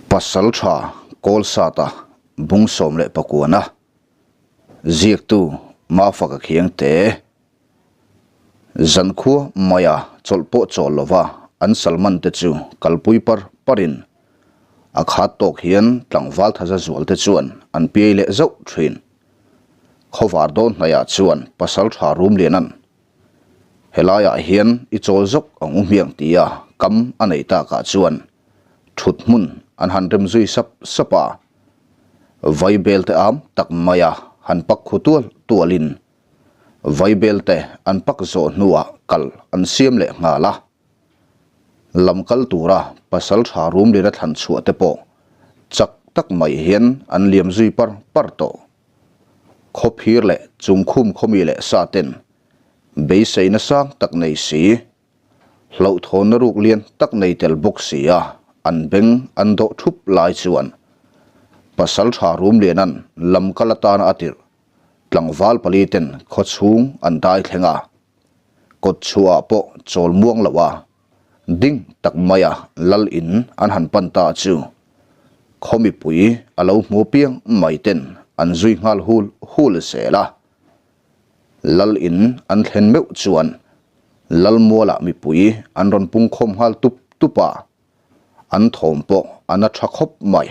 Pasaltha Kawlsata bung 19-a ziaktu Mafaka Khiangte Zankhua maia chawlh pawh chawl lova an salman te chu kalpui par parin a khat tawk hian tlangval thaza zual te chuan an piai leh zauh thin. Khawvar dawn hnaiah chuan Pasaltha Rumlianan Helaiah hian i chawl zawk ang u hmiang tia kam a nei takah chuan thut hmun an han rem zui sap sap a. Vaibel te am tak maia han pak khu tual tualin vaibel te an pak zawh hnuah kal an siam leh nghal a. Lam kal tura pasal tha rum lira thlan chhuah te pawh chak tak mai hian an liam zui par par tawh. Khawphir leh chungkhum khawmi leh sa ten beiseina sang tak nei si, hlauhthawnna ruk lian tak nei tel bawk si a an beng an dawh thup lai chuan Pasaltha Rumlianan lamkal atana a tirh tlangval pali ten khawchhung an dai thleng a, kawtchhuah ah pawh chawl muang lo a ding tak maia lal in an han pan ta chu khaw mipui a lo hmu piang mai ten an zui nghal hul hul zel a. Lal in an thlen meuh chuan lal mualah mipui an rawn pung khawm nghal tup tup a, an thawm pawh a na tha khawp mai.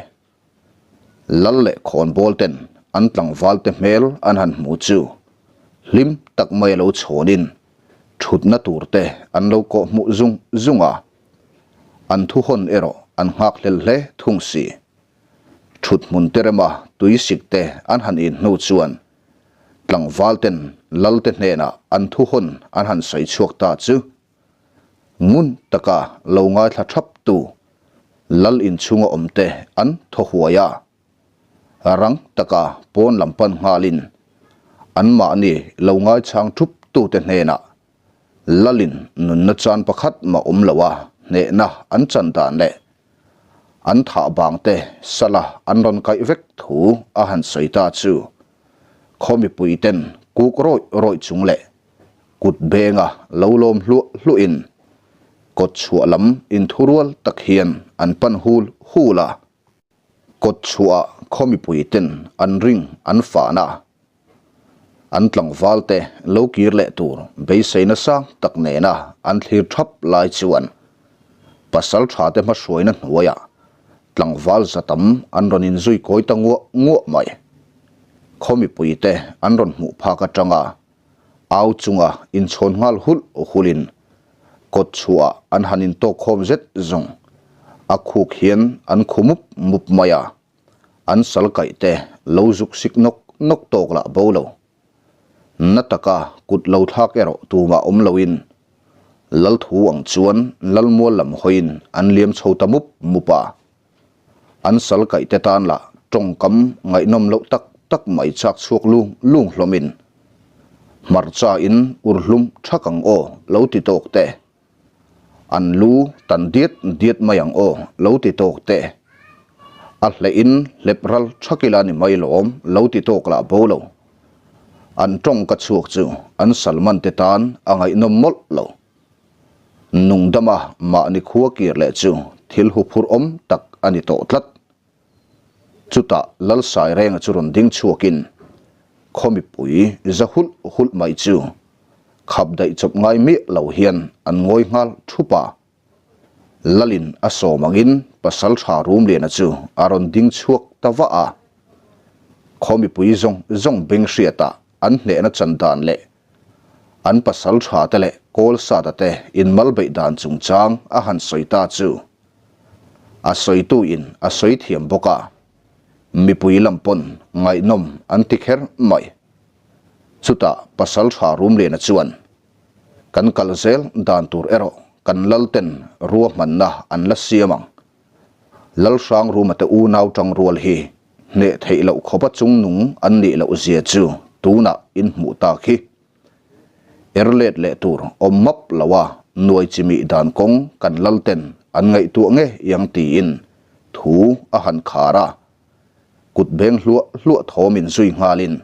Lal leh khawnbawl ten an tlangval te hmel an han hmu chu hlim tak mai a lo chhawnin thutna tur te an lo kawh hmuh zung zung a, an thuhawn erawh an nghak hlel hle thung si. Thut hmun te rema tui sik te an han in hnu chuan tlangval ten lal te hnenah an thuhawn an han sawi chhuak ta chu Ngun taka lo ngaithla thap tu lal inchhunga awm te an thaw huai a, rang taka pawn lam pan nghalin anmahni lo ngaichang thup tute hnenah lalin nunna chan pakhat mah awm lo a hnehna an chan dan leh an thah bang te sala an rawn kaih vek thu a han sawi ta chu khaw mipui ten kuk rawih rawih chung leh Kut benga lo lawm hluah hluahin kawt chhuah lam inthurual tak hian an pan hul hul a. Kawt chhuah khaw mipui ten an ring an fahna an tlangval te lo kir leh tur beiseina sang tak nena an thlir thap lai chuan pasal tha te hmahruaina hnuaiah tlangval za tam an rawn inzui kawi ta nguah nguah mai. Khaw mipui te an rawn hmuh phak atanga Au chunga inchhawn nghal hulh hulhin kawt chhuah an han intawk khawm zet zawng a khuk hian an khu mup mup mai a, an sal kaih te lo zuk sik nawk nawk tawk lah bo lo. Na taka kut lo thlak erawh tumah awm loin Lalthu ang chuan Lalmual lam hawiin an liam chho ta mup mup a. An sal kaih te tan lah tawngkam ngaihnawm loh tak tak mai chak chhuak lung lung hlawmin hmarcha in ur hlum thak ang aw lo ti tawk te, an lu tan diat diat mai ang aw lo ti tawk te, a hleh in hlep ral thak ila ni mai lawm lo ti tawk lah bo lo. An tawngka chhuak chu an salman te tan a ngaihnawm mawlh lo. Nungdama mahni khua kir leh chu thil huphurh awm tak a ni tawh tlat. Chutah Lalsairenga chu rawn ding chhuakin khaw mipui za hulh hulh mai chu khap daih chawp ngai miah lo hian an ngawi nghal thup a. Lalin a sawm angin Pasaltha Rumliana chu a rawn ding chhuak ta vah a. Khaw mipui zawng zawng beng hriatah an hnehna chan dan leh An pasal tha te leh kawl sata te inmal beih dan chungchang a han sawi ta chu a sawitu in a sawi thiam bawk a, mipui lam pawn ngaihnawm an ti kher mai. Chutah pasal tha Rumliana chuan, Kan kal zel dan tur erawh kan lal ten ruahmanna an la siam ang. Lalhrang Ruma te unau tang rual hi hneh theih loh khawpa chungnung an nih loh zia chu tunah in hmuh tak hi. Er let leh tur awm map lo a nuai chimih dan kawng kan lal ten an ngaihtuah nge iang tiin thu a han khar a, kut beng hluah hluah thawm in zui nghalin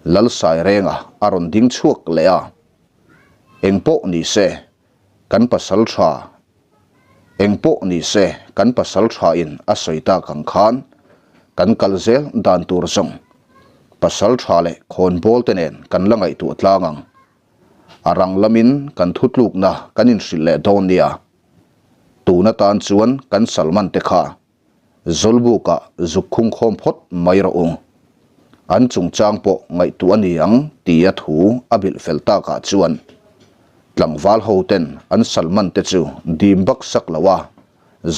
Lalsairenga a rawn ding chhuak leh a, engpawh ni se kan pasal tha. Eng pawh ni se kan pasal tha in a sawi tak ang khan kan kal zel dan tur zawng pasal tha leh khawnbawl te nen kan la ngaihtuah tlang ang. A rang lamin kan thutlukna kan inhrilh leh dawn nia. Tun atan chuan kan Salman te kha Zawlbukah zuk khung khawm phawt mai rawh u. An chungchang pawh ngaihtuah a ni ang tia thu a bilh fel takah chuan tlangval ho ten an Salman te chu dim bak sak lo a,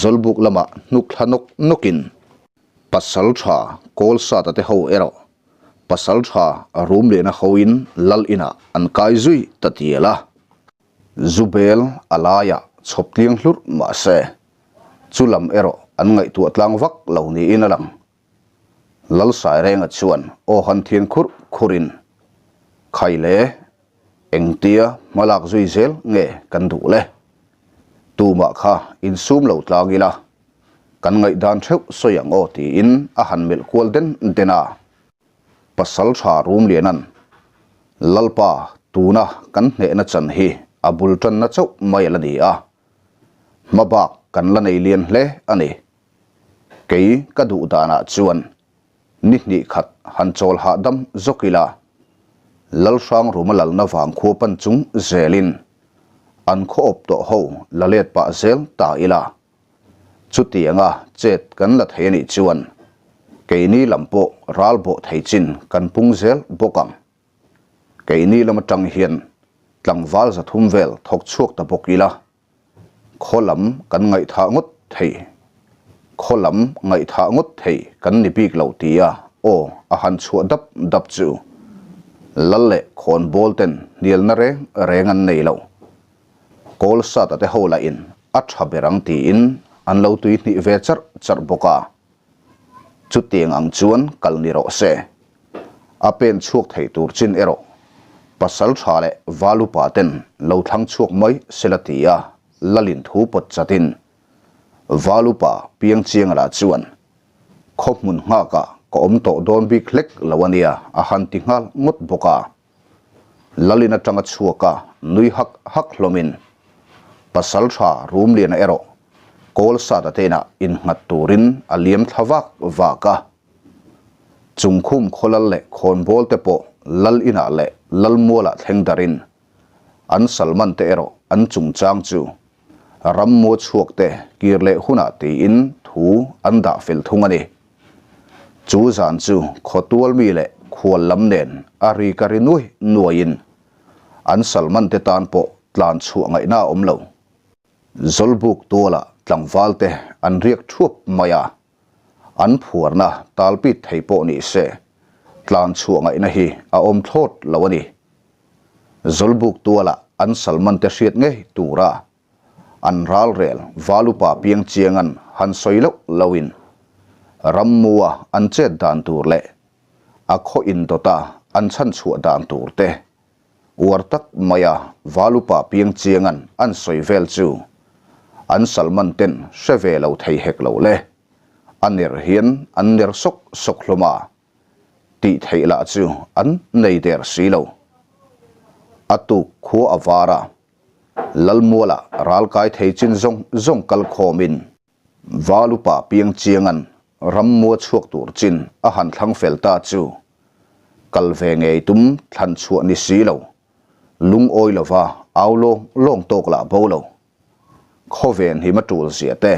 Zawlbuk lamah hnuk thla nawk nawkin pasal tha Kawlsata te ho erawh pasal tha Rumliana hoin lal inah an kai zui ta tial a. Zubel a laiah chhawp tliang hlurh mah se, chu lam erawh an ngaihtuah tlang vak lo niin a lang. Lalsairenga chuan aw han thian khurh khurin, Khai le, engtia hmalak zui zel nge kan duh le? Tumah kha insum lo tlang ila, kan ngaihdan theuh sawi ang aw tiin a han melh kual den den a. Pasal tha Rumlianan, Lalpa, tuna kan hnehna chan hi a bul tanna chauh mai a la ni a, hmabak kan la nei lian hle a ni. Kei ka duh danah chuan ni hnih khat han chawl hahdam zawk ila, Lalhrangruma lalna vang khua pan chung zelin an khaw awp tawh ho la let pah zel ta ila. Chutianga chet kan la thei a nih chuan keini lam pawh ral bawh thei chin kan pung zel bawk ang. Keini lam atang hian tlangval 300 vel thawk chhuak ta bawk ila, khaw lam kan ngaihthah ngawt thei, khaw lam ngaihthah ngawt thei kan ni bik lo tia aw a han chhuah dap dap chu lal leh khawnbawl ten hnialna reng reng an nei lo. Kawlsata te ho lahin a tha ber ang tiin an lo tui hnih ve charh charh bawk a. Chutiang ang chuan kal ni rawh se. A pen chhuak thei tur chin erawh pasal tha leh val upa ten lo thlang chhuak mai sela tia Lalin thu pawt chatin val upa Piangchianga lah chuan khaw hmun nghakah ka awm tawh dawn bik hlek lo a nia a han ti nghal ngawt bawk a. Lalin atanga chhuak a nui hak hak hlawmin pasal tha Rumliana erawh Kawlsata te inah innghat turin a liam thla vak vak a. Chungkhum khawlal leh khawnbawl te pawh lal inah leh lalmualah thleng darin an salman te erawh an chungchang chu rammuo chhuak te kir leh hunah tiin thu an dah fel thung a ni. Chu zan chu khawtual mi leh khual lam nen a ri ka ri nuai nuaiin an Salman te tan pawh tlan chhuah ngaihna a awm lo. Zawlbuk tualah tlangval te an riak thuap mai a, an phuarna talpit thei pawh ni se tlan chhuah ngaihna hi a awm thlawt lo a ni. Zawlbuk tualah an Salman te hriat ngei tura An ralrel Valupa piang chiangan han sawi loh lohin rammua an chet dan tur leh a khaw indawta an chhan chhuah dan tur te uar tak maia Valupa piang chiangan an sawi vel chu an Salman ten hre ve lo thei hek lo le. A ner hian an ner sawk sawk hlawm a, tih theih lah chu an nei der si lo. A tuk khua a var a, Lalmuala ralkai thei chin zawng zawng kal khawmin Valupa piang chiangan rammua chhuak tur chin a han thlang fel ta chu kal ve ngei tum thlan chhuah ni si lo, lungawi lova au lawng lawng tawk lah bo lo. Khawven hi ma tul zia te,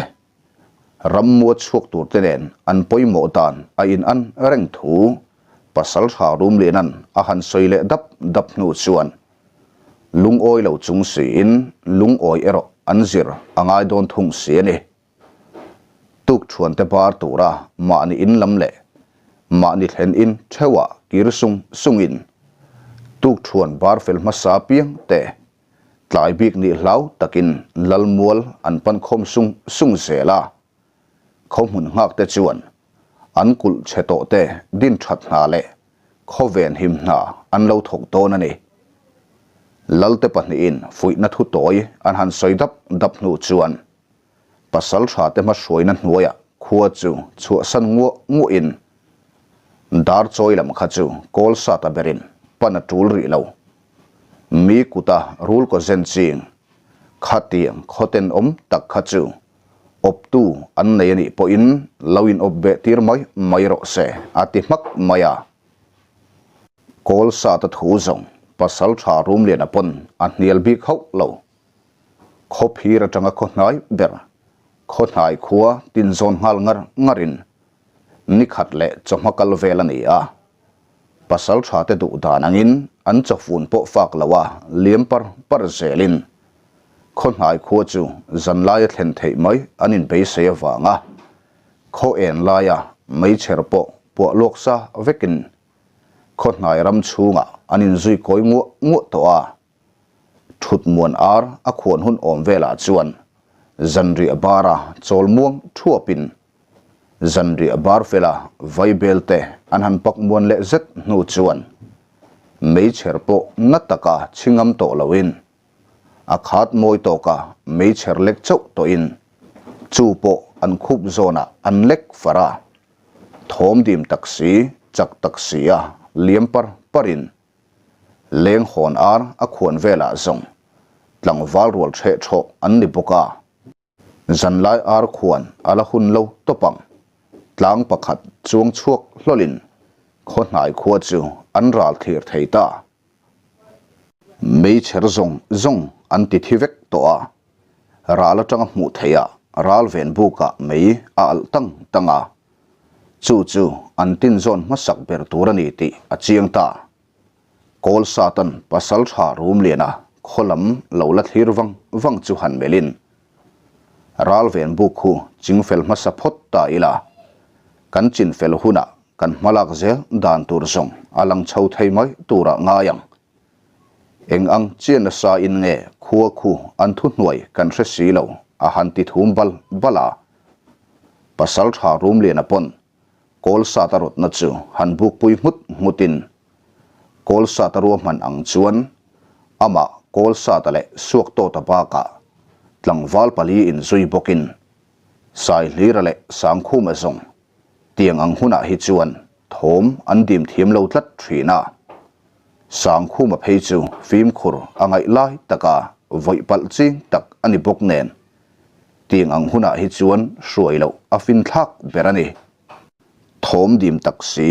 rammua chhuak tur te nen an pawimawh dan a in an reng thu Pasaltha Rumlianan a han sawi leh dap dap hnu chuan Lungawi lo chung siin lungawi erawh an zir a ngai dawn thung si a ni. Tukthuante bar tura mahni in lam leh mahni thlen in theuhah kir sung sungin tukthuan bar fel hmasa piang te tlai bik nih hlau takin lalmual an pan khawm sung sung zel a. Khaw hmun nghak te chuan an kulh chhe tawh te din that hna leh khawven him hna an lo thawk dawn a ni. Lalte pahnihin fuihna thu tawi an han sawi dap dap hnu chuan pasal tha te hmahruaina hnuaiah khua chu chhuahsan nguah nguahin dar chawi lam kha chu kawl sata berin pan a tul rih lo. Mi kuta rul kaw zen ching khatiang khawten awm tak kha chu. Awptu an nei a nih pawhin lo in awp beh tir mai mai rawh se, a ti hmak mai a. Kawl sata thu zawng pasal tha Rumliana pawn a hnial bik hauh lo. Khaw phir atanga khaw hnai ber, khaw hnai khua tin zawn nghal ngar ngarin nikhat leh chawhma kal vel a ni a. Pasal tha te duh dan angin an chawfun pawh fak lo a liam par par zelin khaw hnai khua chu zan laia thlen theih mai an inbeisei avanga khaw en laia meichher pawh puah luak sa vekin khaw hnai ram chhungah an inzui kawi nguah nguah tawh a. Thut muan ar a khuan hun awm velah chuan zanriah bara chawl muang thuapin zanriah bar fela vaibel te an han pak muan leh zet hnu chuan meichher pawh na taka chhingam tawh loin a khat mawi tawka meichher lek chauh tawhin chu pawh an khup zawnah an lek far a, thawm dim tak si chak tak si a liam par parin Leng hawn ar a khuan velah zawng tlangval rual hreh thawh an ni bawk a. Zanlai ar khuan a la hun lo tawp ang. Tlang pakhat chuang chhuak hlawlin khaw hnai khua chu an ral thlir thei ta. Meichher zawng zawng an ti thi vek tawh a. Ral atanga hmuh theihah ral ven bukah mei a alh tang tang a. Chu chu an tinzawn hmasak ber tur a ni tih a chiang ta. Kawl Satan pasal tha Rumliana khaw lam lo la thlir vang vang chu han melhin, Ralven buk khu chingfel hmasa phawt ta ila, kan chinfel hunah kan hmalak zel dan tur zawng a lang chho thei mai turah ngai ang. Eng ang chian nasa in nge khua khu an thuhnuai kan hre si lo a han ti thum bal bal a. Pasal tha Rumliana pawn Kawl sata rawtna chu han bukpui nghut nghutin Kawl sata ruahman ang chuan amah Kawl sata leh Suaktawta bakah tlangval pali inzui bawkin Saihlira leh Sangkhuma zawng tiang ang hunah hi chuan thawm an dim thiam lo tlat thin a. Sangkhuma phei chu fimkhur a ngaih lai taka vawih palh ching tak a ni bawk nen Tiang ang hunah hi chuan hruai loh a finthlak ber a ni. Thawm dim tak si,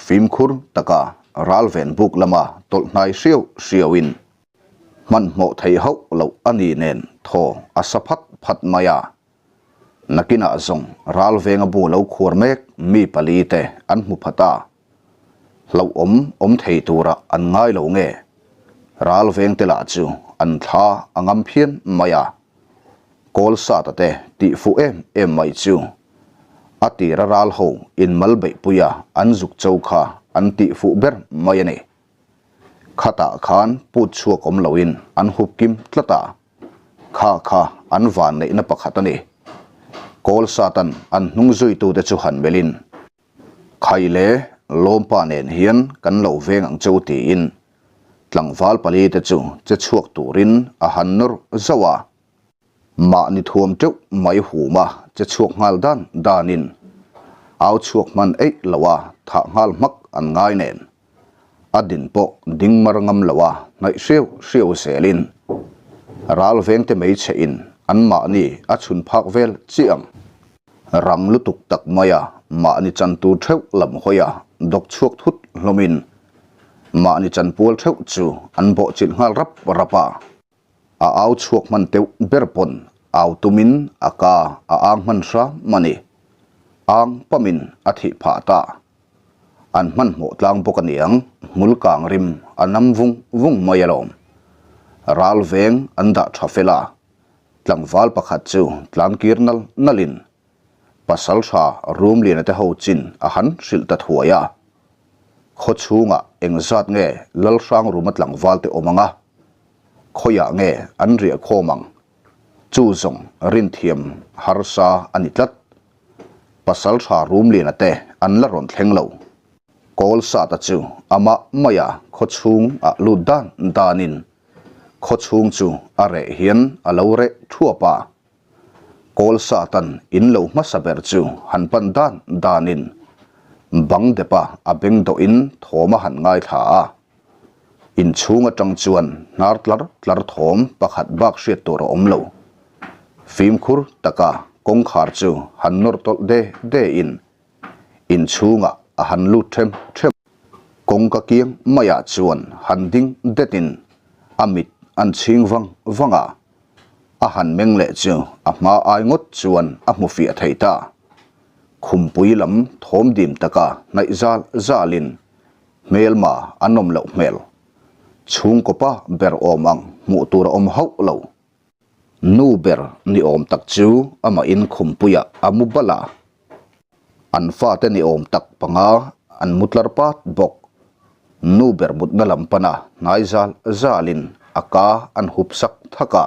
fimkhur taka ralven buk lama tawlh hnai hriau hriauin hmanhmawh thei hauh loh a ni nen thaw a sa phat phat mai a. Nakinah zawng ralvenga bu lo khuar mek mi pali te an hmu phat a. Hlauhawm awm thei tura an ngai lo nge? Ral vengte lah chu an thla a ngam phian mai a. Kawl sata te tih fuh em em mai chu a tira ral ho inmal beihpuia an zuk cho kha an tih fuh ber mai a ni. Khatah khan put chhuak awm loin an hup kim tlat a, kha kha an vanneihna pakhat a ni. Kawl satan an hnung zuitute chu han melhin. Khai le, Lawmpa nen hian kan lo veng ang che u tiin tlangval pali te chu che chhuak turin a han nawr zauh a. Mahni thuam teuh mai huma che chhuak nghal dan danin au chhuak hman eih lo a thah nghal hmak an ngai nen a din pawh ding mar ngam lo a hnaih hriau hriau zelin ral vengte mei chhe in an mahni a chhun phak vel chiah ang. Rang lutuk tak maia mahni chan tur theuh lam hawi a dawk chhuak thut hlawmin mahni chan pual theuh chu an bawh chilh nghal rap rap a. A au chhuak hman teuh ber pawn au tumin a ka a ang hman hram a ni. Ang pamin a thih phah ta. An hmanhmawh tlang bawk a niang, hmul kang rim a nam vung vung mai alawm. Ral veng an dah tha fel a. Tlangval pakhat chu tlankir nal nalin pasal tha Rumliana te ho chin a han hrilh ta thuai a. Khaw chhungah engzat nge Lalhrang Ruma tlangval te awm ang a? Khawiah nge an riah khawm ang? Chu zawng rinthiam harsa a ni tlat. Pasal tha Rumliana te an la rawn thleng lo. Kawl sata chu amah maia khaw chhungah lut dan danin Khaw chhung chu a reh hian a lo reh thuap a, Kawl Satan in lo hmasa ber chu han pan dan danin bang depa a beng dawhin thawm a han ngaithla a. In chhung atang chuan hnar tlar tlar thawm pakhat bak hriat tur a awm lo. Fimkhur taka kawngkhar chu han nawr tawlh de de in inchhungah a han lut them them. Kawngka kiang maiah chuan han ding det in a mit an chhing vang vang a, a han meng leh chu a hma ai ngawt chuan a hmu fiah thei ta. Khumpui lam thawm dim taka hnaih zal zal in hmelma an awm loh hmel. Chhungkaw pa ber awm ang hmuh tur a awm hauh lo. Nu ber ni awm tak chu amah in khumpuiah a mu bal a, an fate ni awm tak panga an mu tlar pat bawk. Nu ber mutna lam pana hnai zal zalin a ka an hup sak thak a.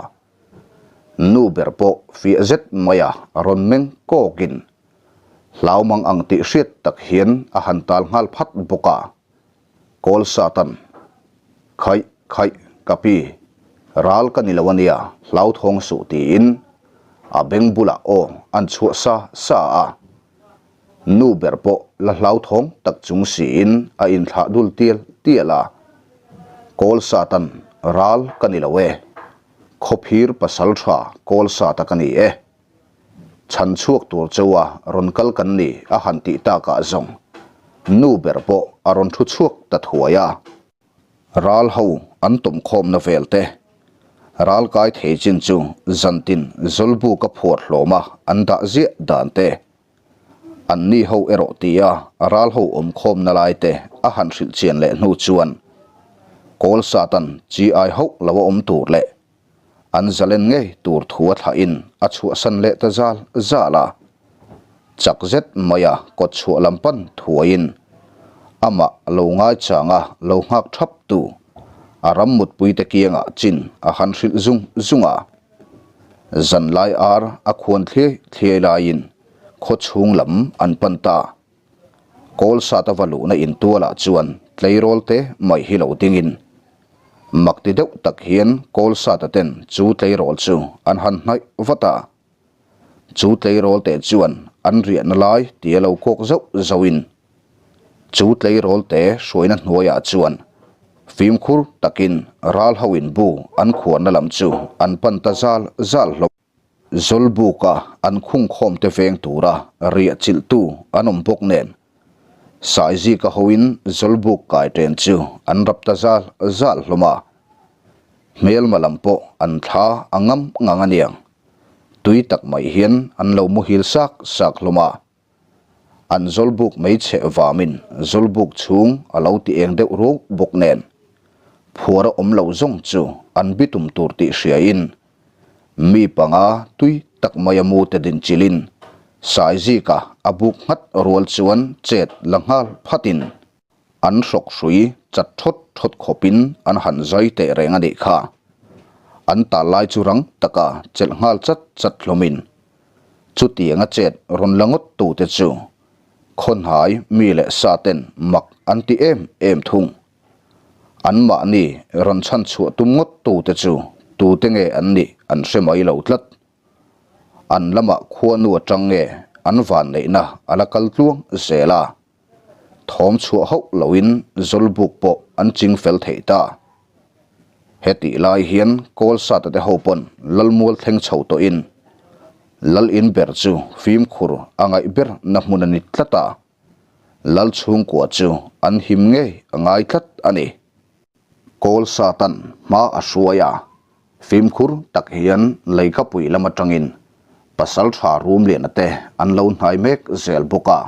Nu ber pawh fiah zet maia rawn meng kawkin hlau mang ang tih hriat tak hian a han tal nghal phat bawk a. Kawl Satan, Khaih, khaih, ka pi, ral ka ni lo a nia, hlauthawng suh tiin a beng bulah aw an chhuah sa sa a. Nu ber pawh la hlauthawng tak chung siin a inthlah dul tial tial a. Kawl Satan, Ral ka ni lo e, khawphir pasal tha Kawl Sata ka ni e. Chhan chhuak tur chaua rawn kal kan ni a han tih takah zawng nu ber pawh a rawn thu chhuak ta thuai a. Ral ho an tawmkhawmna vel te, ral kai thei chin chu zantin zawlbuk a phuar hlawm a an dah ziah dan te, an ni ho erawh tia ral ho awmkhawmna lai te a han hrilh chian leh hnu chuan Kawl Satan chi ai hauh lo a awm tur leh An zalen ngei tur thu a thlahin a chhuahsan leh ta zal zal a. Chak zet maia kawt chhuah lam pan thuaiin amah lo ngaichanga lo nghak thap tu a ram mutpuite kiangah chin a han hrilh zung zung a. Zanlai ar a khuan thliai thliai laiin khaw chhung lam an pan ta. Kawl sat a va luhna intualah chuan tleirawl te mai hi lo dingin mak ti deuh tak hian kawl sata ten chu tleirawl chu an han hnaih vat a. Chu tleirawl te chuan an riahna lai tia lo kawk zauh zauhin chu tleirawl te hruaina hnuaiah chuan fimkhur takin ral ho in bu an khuarna lam chu an pan ta zal zal hlawm. Zawlbuka an khungkhawmte veng tura riah chilhtu an awm bawk nen, Saizika hoin Zawlbuk kai ṭen chu an rap ta zal zal hlawm a. Hmelma lam pawh an thla a ngam ngang aniang, tui tak mai hian an lo muhil sak sak hlawm a. An zawlbuk mei chheh vamin zawlbuk chhung a lo ti eng deuh ruau bawk nen, phuar a awm lo zawng chu an bitum tur tih hriain mi panga tui tak mai a mu te din chilin Saizika a buk nghat rual chuan chet la nghal phatin An hrawk hrui chat thawt thawt khawpin an han zai teh reng a nih kha. An tal lai chu rang taka chelh nghal chat chat hlawmin chutianga chet rawn la ngawt tute chu khawnhai mi leh sa ten mak an ti em em thung. Anmahni rawn chhan chhuah tum ngawt tute chu tute nge an nih an hre mai lo tlat. An lamah khuanu atang nge an vanneihna a la kal tluang zel a. Thawm chhuah hauh loin Zawlbuk pawh an ching fel thei ta. Hetih lai hian Kawlsata te ho pawn Lalmual thleng chho tawhin Lal in ber chu fimkhur a ngaih ber na hmun a ni tlat a, Lal chhungkua chu an him ngei a ngai tlat a ni. Kawlsatan hma a hruai a, fimkhur tak hian leikapui lam atangin Pasaltha Rumliana te an lo hnai mek zel bawk a.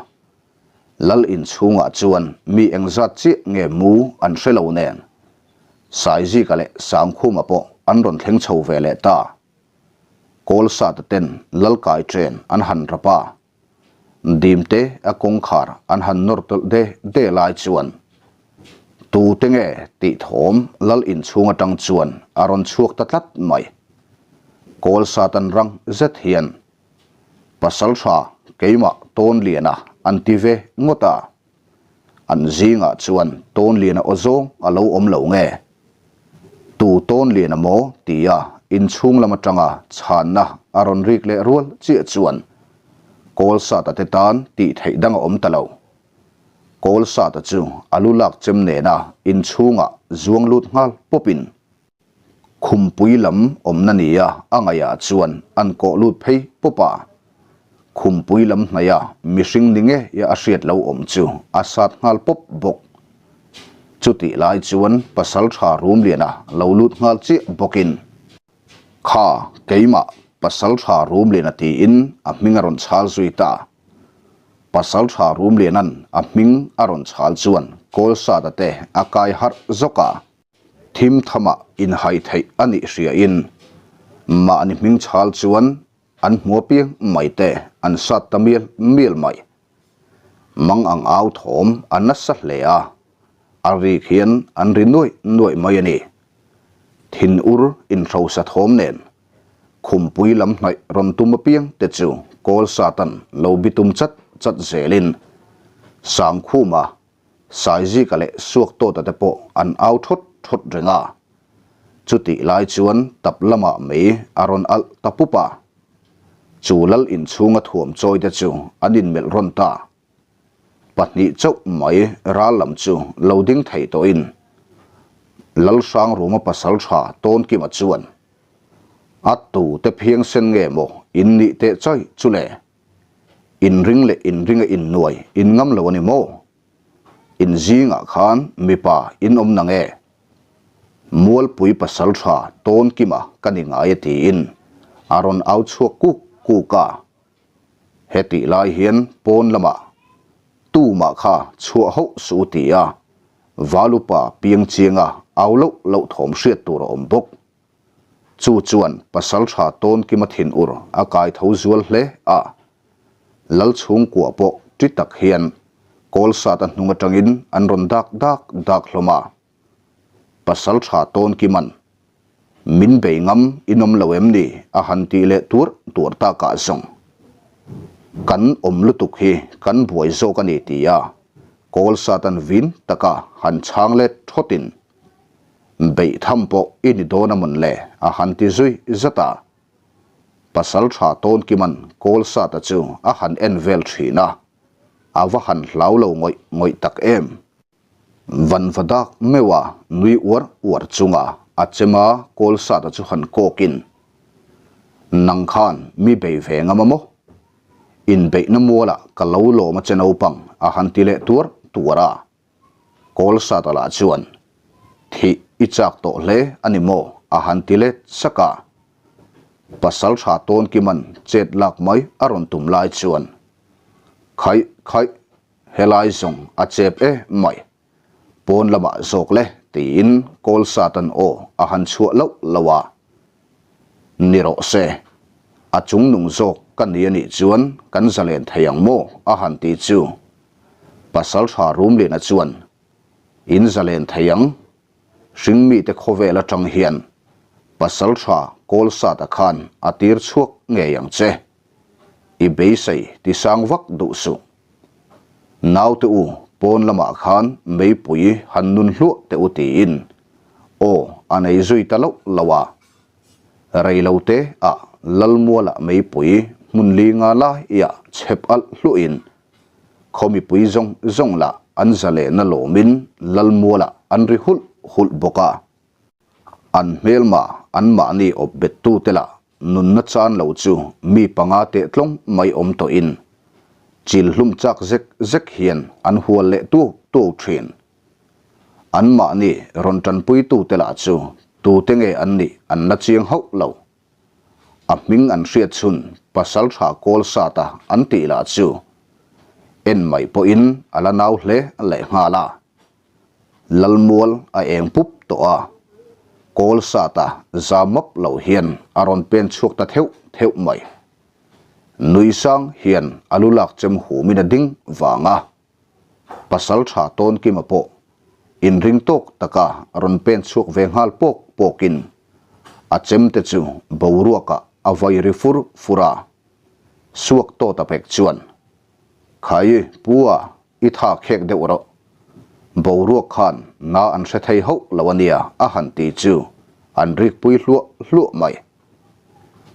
Lal inchhungah chuan mi engzat chiah nge mu an hre lo nen, Saizika leh Sangkhuma pawh an rawn thleng chho ve leh ta. Kawlsata ten Lal kai chen an han rap a, Dimte a kawngkhar an han nawr tawlh de de lai chuan tute nge tih thawm Lal inchhung atang chuan a rawn chhuak ta tlat mai. Kawlsatan rang zet hian Pasal tha keimah Tawnliana an ti ve ngawt a, an zingah chuan Tawnliana aw zawng a lo awm lo nge? Tu Tawnliana maw? tia inchhung lam atanga chhanna a rawn rik leh rual chiah chuan Kawlsata te tan tih theih dang a awm ta lo. Kawlsata chu a lu lak chem nena inchhungah zuang lut nghal pawpin Khumpui lam awmna nia a ngaihah chuan an kawh lut phei pawp a. Khumpui lam hnaia mihring ni ngeia a hriat lo awm chu a sat nghal pawp bawk. Chutih lai chuan Pasalṭha Rumliana lo lut nghal chiah bawkin, Kha, keimah Pasalṭha Rumliana tiin a hming a rawn chhal zui ta. Pasalṭha Rumliana'n a hming a rawn chhal chuan Kawlsata te a kai harh zawk a. Thim thamah inhai theih a nih hriain mahni hming chhal chuan An hmu apiang mai te an sat ta mial mial mai. Mang ang au thawm a nasa hle a, a rik hian an ri nuaih nuaih mai a ni. Thin ur inhrosa thawm nen khumpui lam hnaih rawn tum apiang te chu kawl satan lo bitum chat chat zelin Sangkhuma, Saizika leh Suaktawta te pawh an au thawt thawt reng a. Chutih lai chuan tap lamah mei a rawn alh ta pup a. Chu lal inchhunga thuam chawi te chu an inmelh rawn ta. Pahnih chauh mai ral lam chu lo ding thei tawhin Lalhrangruma pasal tha Tawnkima chuan, A tute phiangsen nge maw in nih teh chai chu le? Inring leh inringa innuai in ngam lo a ni maw? In zingah khan mipa in awm na nge? Mualpui pasal tha tawn kima ka ni ngai e tiin a rawn au chhuak kuk kuk a. Hetih lai hian pawn lamah tumah kha chhuah hauh suh u ti a, Valupa piang chianga au loh loh thawm hriat tur a awm bawk. Chu chuan Pasalṭha Tawnkima thinur a kai tho zual hle a. Lal chhungkua pawh ṭi tak hian Kawlsata hnung aṭangin an rawn dak dak dak hlawm a. Pasalṭha Tawnkima'n, Min bei ngam in awm lo em ni? a han tih leh tuar tuar takah zawng, Kan awm lutuk hi kan buai zawk a ni ti a Kawlsata'n vin taka han chhang let thawtin, Beih tham pawh i ni dawn a mawn le? a han ti zui zat a. Pasal tha Tawnkima'n Kawlsata chu a han en vel thin a, a va han hlau lo ngawih ngawih tak em. Vanva dak meuh a nui uar uar chunga a chema Kawlsata chu han kawkin, Nang khan mi bei ve ngam a maw? Inbeihna mualah ka lo lawm a che naupang a han ti leh tuar tuar a. Kawlsata lah chuan, Thih i chak tawh hle a ni maw? a han ti let sak a. Pasalṭha Tawnkima'n chet lak mai a rawn tum lai chuan, Khaih khaih, helai zawng a chep e mai. Pawn lamah zawk le tiin Kawlsata'n aw a han chhuah loh loh a. Ni rawh se, a chungnung zawk ka ni a nih chuan kan zalen thei ang maw? a han ti chu. Pasalṭha Rumliana chuan, In zalen thei ang, hringmite khawvel aṭang hian Pasalṭha Kawlsata khan a tir chhuak ngei ang che. I beisei tisang vak duh suh. Naute u, pawn lamah khan meipui han nun hluah teh u tiin aw a nei zui ta loh loh a. Reilote ah Lalmuala meipui hmun li nga laiah chhep alh hluahin Khaw mipui zawng zawng lah an zalehna lawmin Lalmualah an ri hulh hulh bawk a. An hmelma anmahni awp bettute lah nunna chan lo chu mi panga teh tlawng mai awm tawhin chil hlum chak zek zek hian an hual leh tuau tuau thin. Anmahni rawn tanpuitute lah chu tute nge an nih an la chiang hauh lo. A hming an hriat chhun Pasalṭha Kawlsata an tih lah chu en mai pawhin a la nau hle lehnghal a. Lalmual a eng pup tawh a, Kawlsata za map lo hian a rawn pen chhuak ta theuh theuh mai. Nui sang hian a lu lak chem humin a ding vang a. Pasalṭha Tawnkima pawh inring tawk taka rawn pen chhuak ve nghal pawk pawkin a chemte chu boruakah a vai ri fur fur a. Suak tawta pek chuan, Khai, pu a, i tha khek deuh rawh. Boruak khan na an hre thei hauh lo a nia a han ti chu an rikpui hluah hluah mai.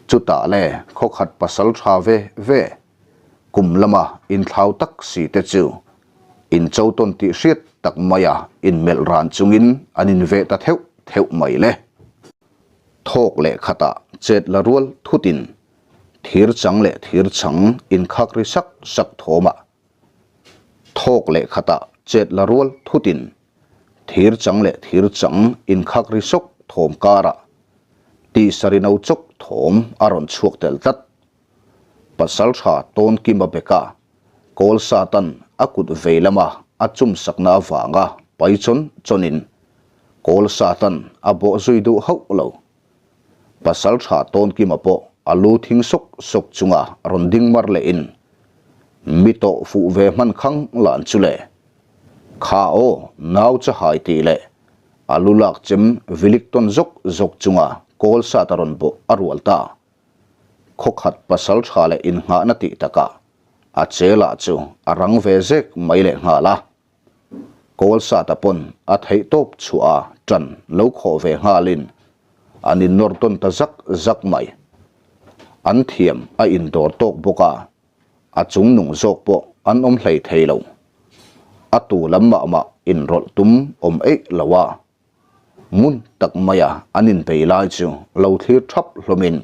Chutah le khawkhat pasalṭha ve ve Kum lama inthlau tak si te chu incho tawn tih hriat tak maia inmelh ran chungin an inveh ta theuh theuh mai le. Thawk leh khatah chet la rual thutin. Thir chang leh thir chang inkhak ri sak sak thawmah thawk leh khatah chet la rual thutin thir chang leh thir chang inkhak ri sawk thawm karah tihsari no chawk thawm a rawn chhuak tel tlat. Pasaltha Tawnkima beka kawl satan a kut vei lama a chum sakna avanga pai chawn chawnin kawl satan a bawh zui duh hauh lo. Pasaltha Tawnkima pawh a lu thing sawk sawk chunga rawn ding mar lehin mi tawh fuh ve hman khang lan chu le. Kha aw nau chahai tih leh a lu lak chem vilik tawn zawk zawk chunga kawl sat a rawn bawh a rual ta. Khawkhat pasaltha leh innghahna tih takah a che lah chu a rang ve zek mai leh nghal a. Kawl sata pawn a theih tawp chhuah a ṭan lo khawh ve nghalin an innawr tawn ta zak zak mai. An thiam a indawr tawk bawk a, a chung nung zawk pawh an awm hlei thei lo. A tu lam mah mah inrawlh tum awm eih lo a. Ngun tak maia an inbei lai chu lo thlir thap hlawmin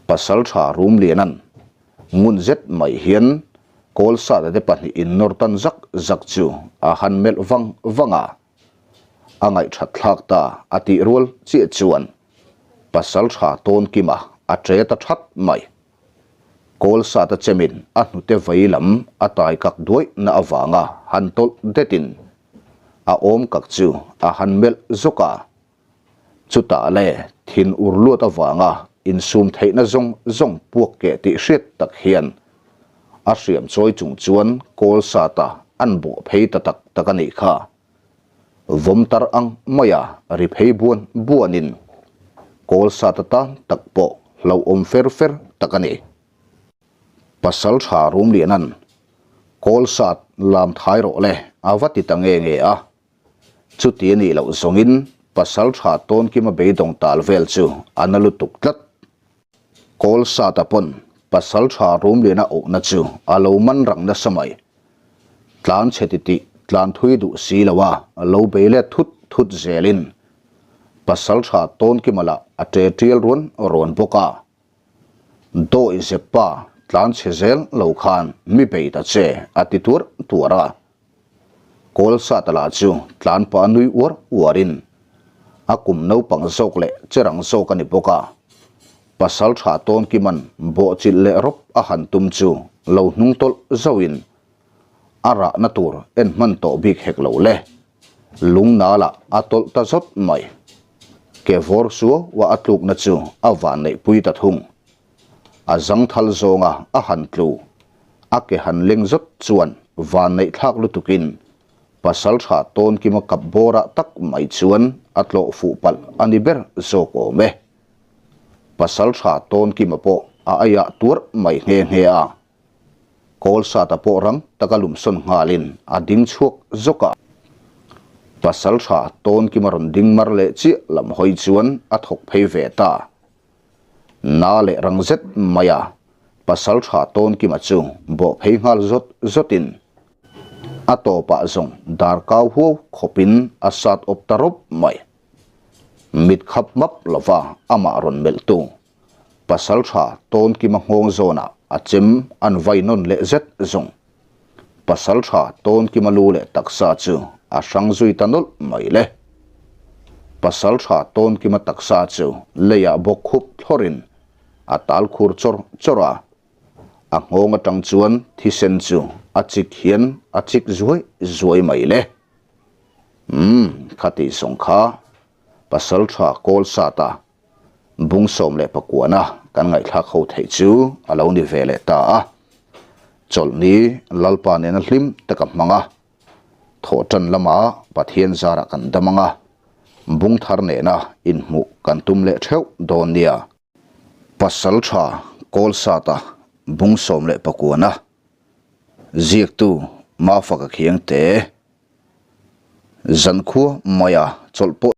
Pasaltha Rumlianan ngun zet mai hian Kawlsata te pahnihin innawr tan zak zak chu a han melh vang vang a, a ngaihthat thlak ta a tih rual chiah chuan Pasaltha Tawnkima a ṭe ta that mai. Kawlsata chemin a hnute vei lam a tai kak duaih na avanga han tawlh detin a awm kak chu a han melh zawk a. Chutah le thin ur luat avanga insum theihna zawng zawng puak keh tih hriat tak hian a hriam chawi chung chuan kawl sata an bawh phei ta tak tak a nih kha. Vawm tar ang maia ri phei buan buanin kawl sata tan tak pawh hlauhawm fer fer tak a ni. Pasal tha Rumlianan kawl sat lam thai rawh le a va ti ta nge nge a. Chuti a nih loh zawngin pasal tha Tawnkima beidawng tal vel chu a na lutuk tlat. Kawl sata pawn pasal tha Rumliana awhna chu a lo man rang nasa mai. Tlan chhe titih tlan thui duh si lo a lo bei let thut thut zelin pasal tha Tawnkima lah a ṭe ṭial ruan ruan bawk a. Dawi Zeppa tlan chhe zel lo khan mi bei ta che a ti tuar tuar a. Kawlsata lah chu tlan pah nui uar uarin a kum naupang zawk leh cherang zawk a ni bawk a. Pasal tha Tawnkiman bawhchilh leh rawp a han tum chu lo hnung tawlh zauhin a rahna tur en hman tawh bik hek lo le. Lungnalah a tawlh ta zawt mai. Ke vawr suau a a tlukna chu a van neihpui ta thung. A zangthal zawnga a han tlu, a ke han leng zawt chuan van neihthlak lutukin Pasaltha Tawnkima kap bawrah tak mai chuan a tlawh fuh palh a ni ber zawk awm e. Pasaltha Tawnkima pawh a aiah tuarh mai nghe nghe a. Kawlsata pawh rang taka lumsawn nghalin a ding chhuak zawk a. Pasaltha Tawnkima rawn ding mar leh chiah lam hawi chuan a thawk phei ve ta. Na leh rang zet mai a, Pasaltha Tawnkima chu bawh phei nghal zawt zawtin a tawpah zawng dar kau huau khawpin a sat awp ta rawp mai. Mit khap map lova amah rawn melhtu Pasaltha Tawnkima nghawng zawnah a chem an vai nawn leh zet zawng. Pasaltha Tawnkima lu leh taksa chu a hrang zui ta nawlh mai le. Pasaltha Tawnkima taksa chu leiah bawk khup thlawrin a tal khur chawr chawr a. A nghawng atang chuan thisen chu a chik hian a chik zuai zuai mai le. Umm, khati zawng kha Pasaltha Kawlsata Bung 19 kan ngaihthlak ho theih chu a lo ni ve leh ta a. Chawlhni Lalpa nena hlim taka hmang a, thawhtan lama Pathian zarah kan dam ang a, bung thar nena inhmuh kan tum leh theuh dawn nia. Pasal tha Kawlsata bung 19 ziaktu Mafaka Khiangte zankhua maia chawlh pawh.